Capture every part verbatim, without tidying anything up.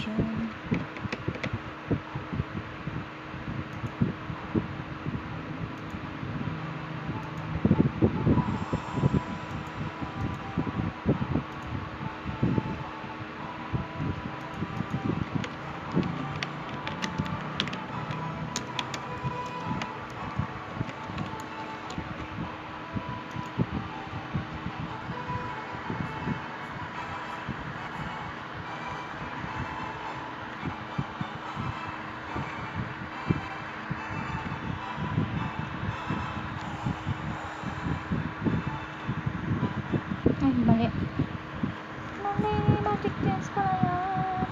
Jun. Ay, mali. Mali, magic dance pala yan.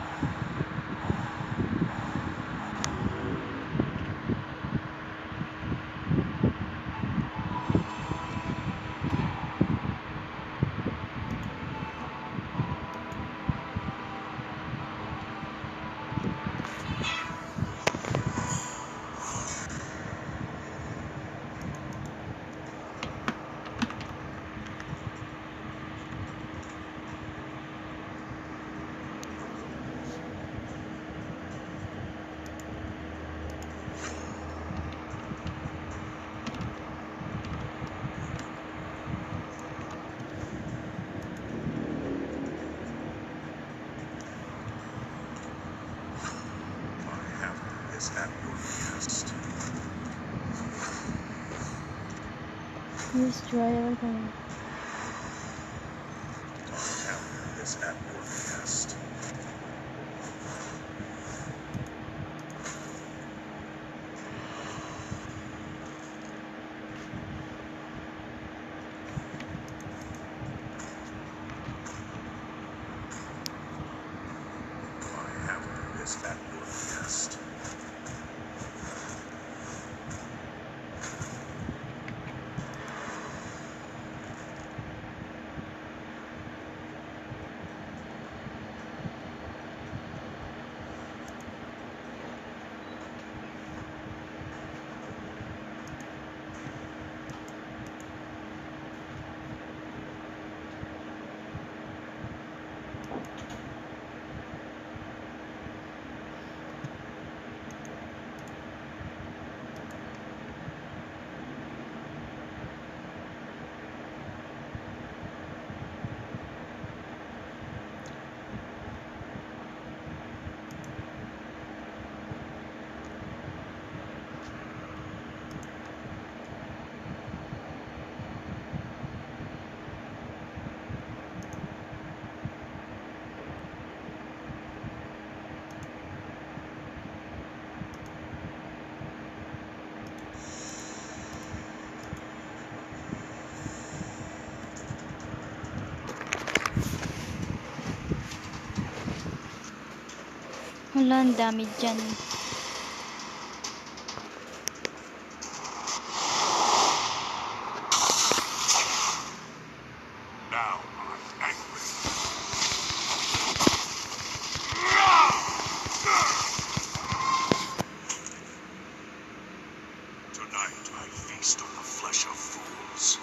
My hammer is at your behest. Please try everything. My hammer is at your behest. My hammer is at your behest. Hala, ang dami dyan. Now I'm angry. Tonight I feast on the flesh of fools.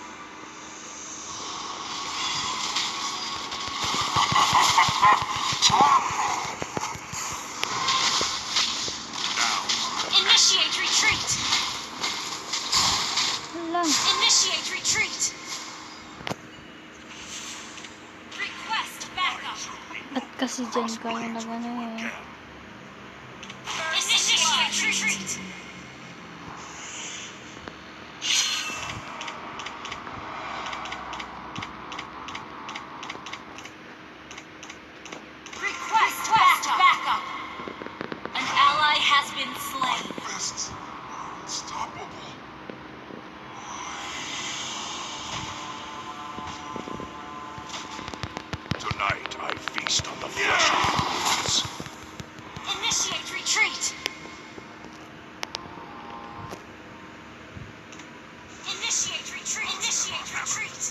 Now I'm Initiate retreat! Hala. Initiate retreat! Request backup! At kasi dyan kayo nag-ano eh. Initiate retreat! Request backup! An ally has been slain. My fists are unstoppable. Tonight I feast on the flesh of fools. Initiate retreat! Initiate retreat! Initiate retreat!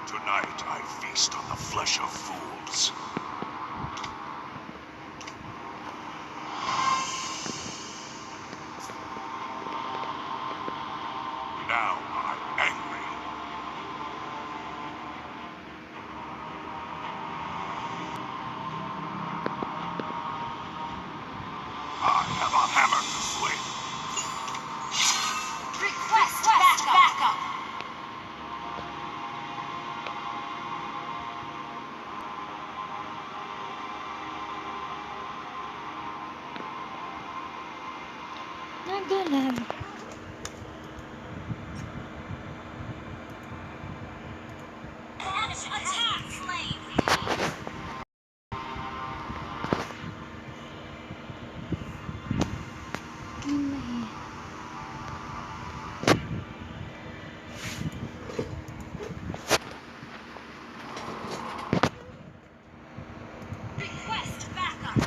Tonight I feast on the flesh of fools. Now I'm angry. I have a hammer to swing. Request backup. Naglalag. Request backup.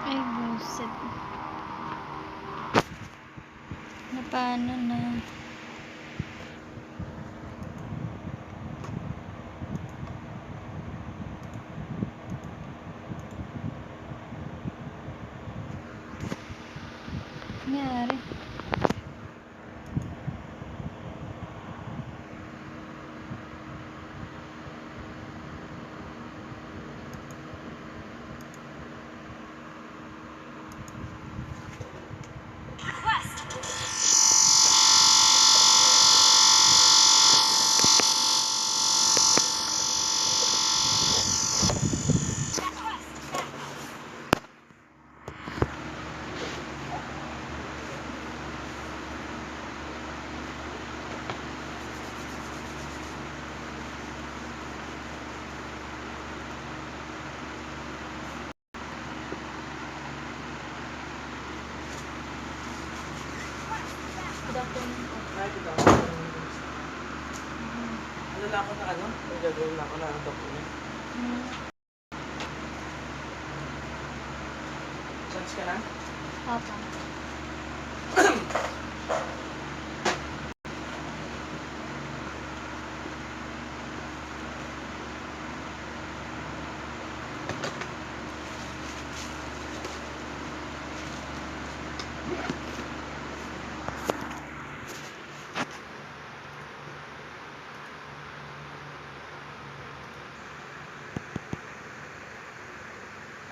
Ay, buset. Napano na? Nangyari. Good afternoon po. Ay, good afternoon. Ano na ako na ano? May gagawin na ako na document. Hmm. Charge ka na? Opo.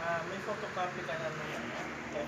Ah, may photocopy ka na niyan, ah?